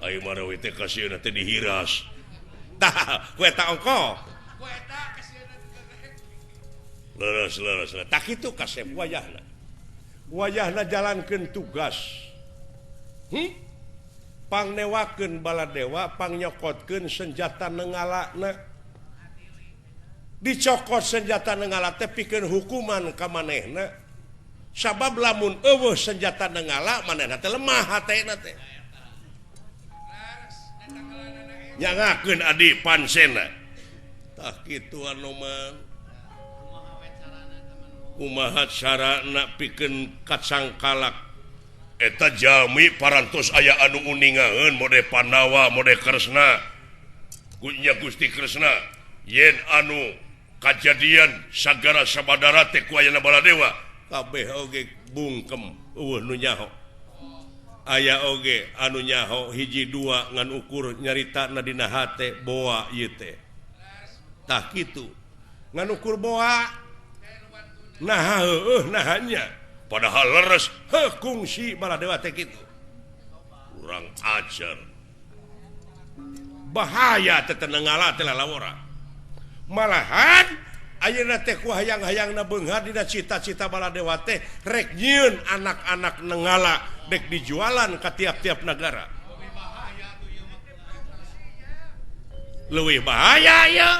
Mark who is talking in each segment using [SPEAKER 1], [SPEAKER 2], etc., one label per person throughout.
[SPEAKER 1] Ayo marawi teh kasieun teh dihiras. Tah, ku eta ongkoh. Leres leres. Tah kitu kasep wayahna. Wayahna jalankeun tugas. Pangnewakeun Baladewa, pangnyokokeun senjata nengalana. Dicokot senjata nengala teh pikeun hukuman ka manehna. Sabab lamun eueuh senjata nengala manehna teh lemah hatena teh. Nyangakeun adi pansena. Tah kitu Anoman. Kumaha carana pikeun kacangkalak eta jalmi parantos aya anu uningaeun mode Pandawa mode Kresna kunya Gusti Kresna yen anu kajadian sagara sabadara teh ku ayana Baladewa kabeh oge bungkem eueuh nu nyaho aya oge anu nyaho hiji dua ngan ukur nyaritana dina hate boa ieu teh tah kitu ngan ukur boa nah heueuh nahanya padahal leres heuh kungsi Baladewa teh kitu urang ajar bahaya teh tenengala teh lalawora malahan ayeuna teh ku hayang-hayangna beunghar dina cita-cita Baladewa teh rek nyieun anak-anak nengala dek dijualan ka tiap-tiap negara leuwih bahaya ya.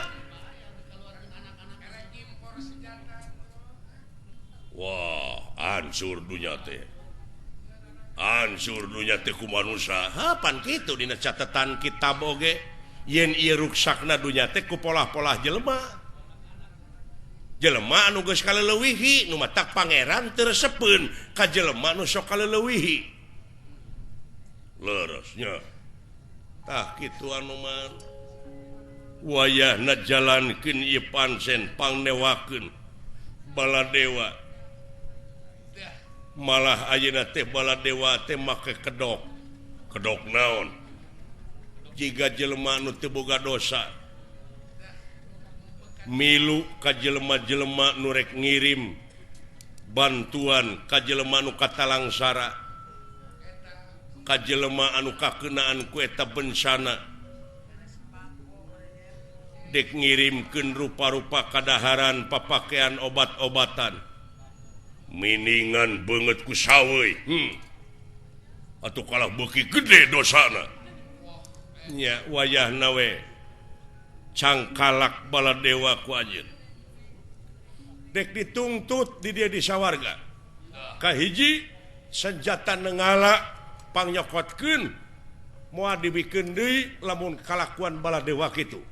[SPEAKER 1] Wah, hancur dunya teh. Hancur dunya teh ku manusia. Ha, pan kitu dina catatan kitab oge yen ieu ruksakna dunya teh ku polah-polah jelema. Jelema anu geus kaleuwihi nu matak pangeran teu resepeun ka jelema nu sok kaleuwihi. Leresnya. Tah kitu anu mah. Wayahna jalankeun ieu pansen pangnewakeun Baladewa. Malah ayeuna teh Baladewa teh make kedok. Kedok naon? Jiga jelema nu teu boga dosa. Milu ka jelema-jelema nu rek ngirim bantuan ka jelema nu katalangsara. Ka jelema anu kakeunaan ku eta bencana. Dek ngirimkeun rupa-rupa kadaharan, papakean, obat-obatan. Miningan beungeut ku saweuy. Atuh kalah beuki gede dosana. Nya wayahna we cangkalak Baladewa ku anjeun. Dek dituntut di dia di sawarga. Kahiji senjata nengala pangnyokokeun moal dibikeun deui lamun kalakuan Baladewa kitu.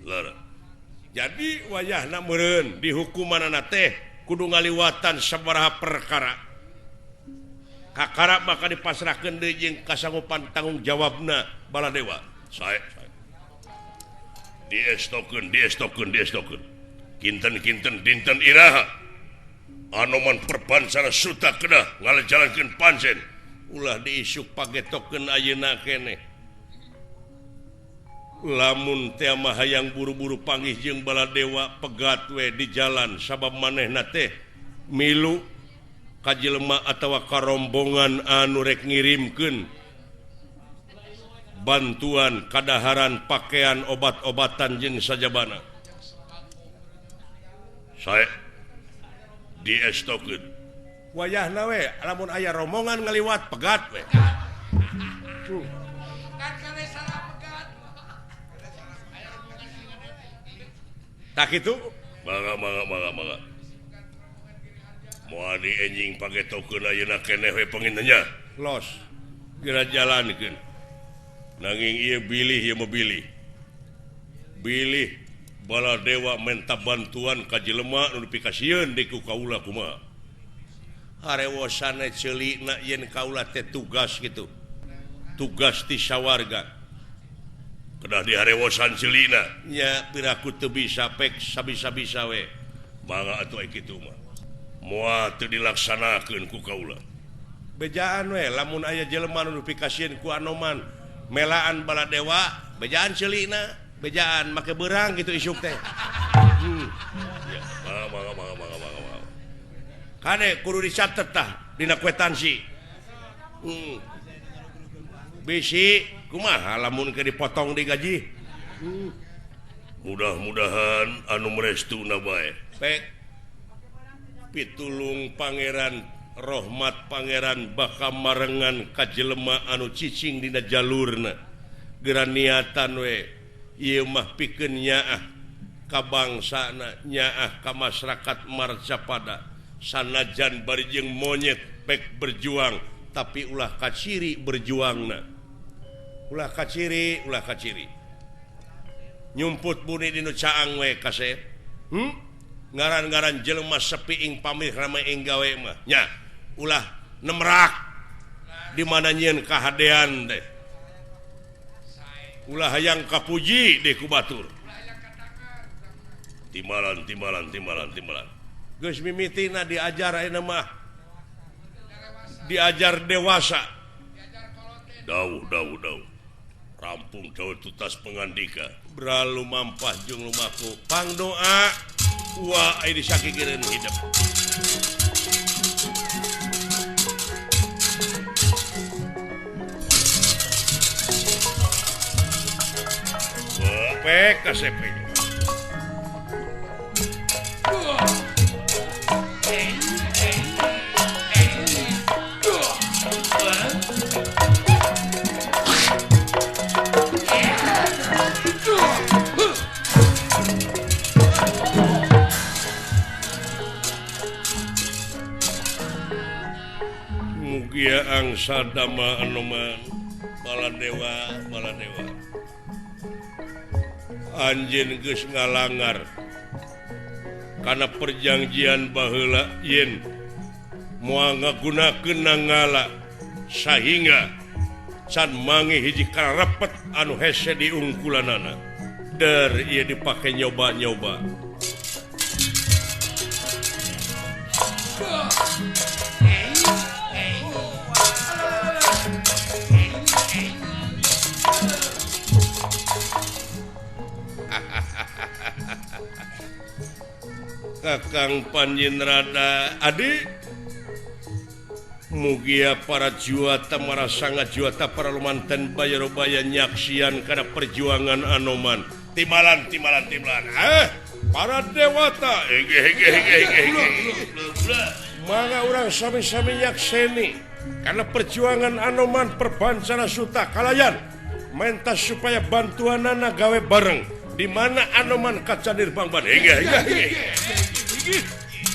[SPEAKER 1] Leres. Jadi wayahna meureun dihukumanana teh kudu ngaliwatan sabaraha perkara. Kakara maka dipasrahkeun deui jeung kasanggupan tanggung jawabna Baladewa. Sae. Diestokeun, diestokeun, diestokeun. Kinten-kinten dinten iraha. Anoman perbansana suta kedah ngalajalankeun pansen. Ulah diisuk pagetokeun ayeuna keneh. Lamun teh mah hayang buru-buru panggih jeung Baladewa pegat we di jalan sabab manehna teh milu ka jelema atawa karombongan anu rek ngirimkeun bantuan kadaharan pakaian obat-obatan jeung sajabana. Sae diestokeun. Wayahna we lamun aya rombongan ngaliwat pegat we. Tak itu mangga mangga mangga mangga. Moal di enjing pagetokeun ayeuna keneh we pangintennya. Los. Geura jalankeun. Nanging ieu bilih ieu mah bilih. Bilih Baladewa menta bantuan ka jelema nu dipikasieun deui ku kaula kumaha. Harewosana ceulina yen kaula teh tugas kitu. Tugas ti sawarga. Kedah diharewosan celina nya piraku teu bisa pek sabisa-bisa we. Mangga atuh kitu mah. Moal teu dilaksanakeun ku kaula. Bejaan we lamun aya jelema nu dipikasieun ku Anoman melaan Baladewa, bejaan celina, bejaan make beurang kitu isuk teh. Ya, mangga mangga mangga mangga mangga. Kade kudu dicatet tah dina kwetansi. Bisi kumaha lamun ke dipotong di gaji. Mudah-mudahan anu merestuna bae. Pek pitulung pangeran rahmat pangeran bakal marengan ka jelema anu cicing dina jalurna. Geura niatan we ieu mah pikeun nyaah ka bangsana, nyaah ka masyarakat Marcapada. Sanajan bari jeung monyet pek berjuang tapi ulah kaciri berjuangna. Ulah kaciri, ulah kaciri. Nyumput buni dinu caang we kasep. Ngaran-ngaran jelema sepi ing pamrih rame ing gawe mah. Nya, ulah nemrak di mana nyieun kahadean teh. Ulah hayang kapuji deh ku batur. Timbalan, timbalan, timbalan, timbalan. Geus mimitina diajar ayeuna mah. Diajar dewasa. Dauh, dauh, dauh. Rampung dawuh tutas pengandika. Beralu mampah jeung lumaku. Pangdoa wa ai disakikireun hidup. Pek kasep. Mugia angsa dama anoman baladewa baladewa. Anjeun geus ngalangar kana perjanjian baheula yen moal ngagunakeun nangala sahingga can mangi hiji karepet anu hese diungkulanana. Der ieu dipake nyoba-nyoba. Kakang Panjinrada Adi mugia para juata marasanga juata para lumanten bayarobaya nyaksian kana perjuangan Anoman. Timbalan timbalan timbalan. Para dewata mangga urang sami-sami nyakseni karena perjuangan Anoman perbancana suta kalayan menta supaya bantuanana gawe bareng di mana Anoman kacanir bangban. Ugan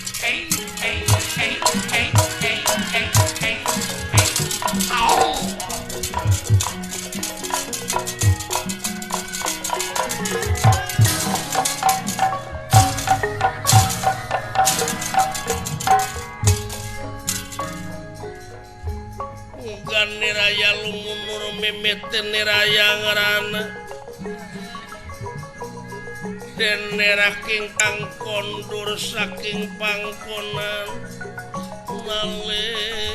[SPEAKER 1] niraya lumunur mimiti niraya ngarana den neraking kang kondur saking pangkonan nalika.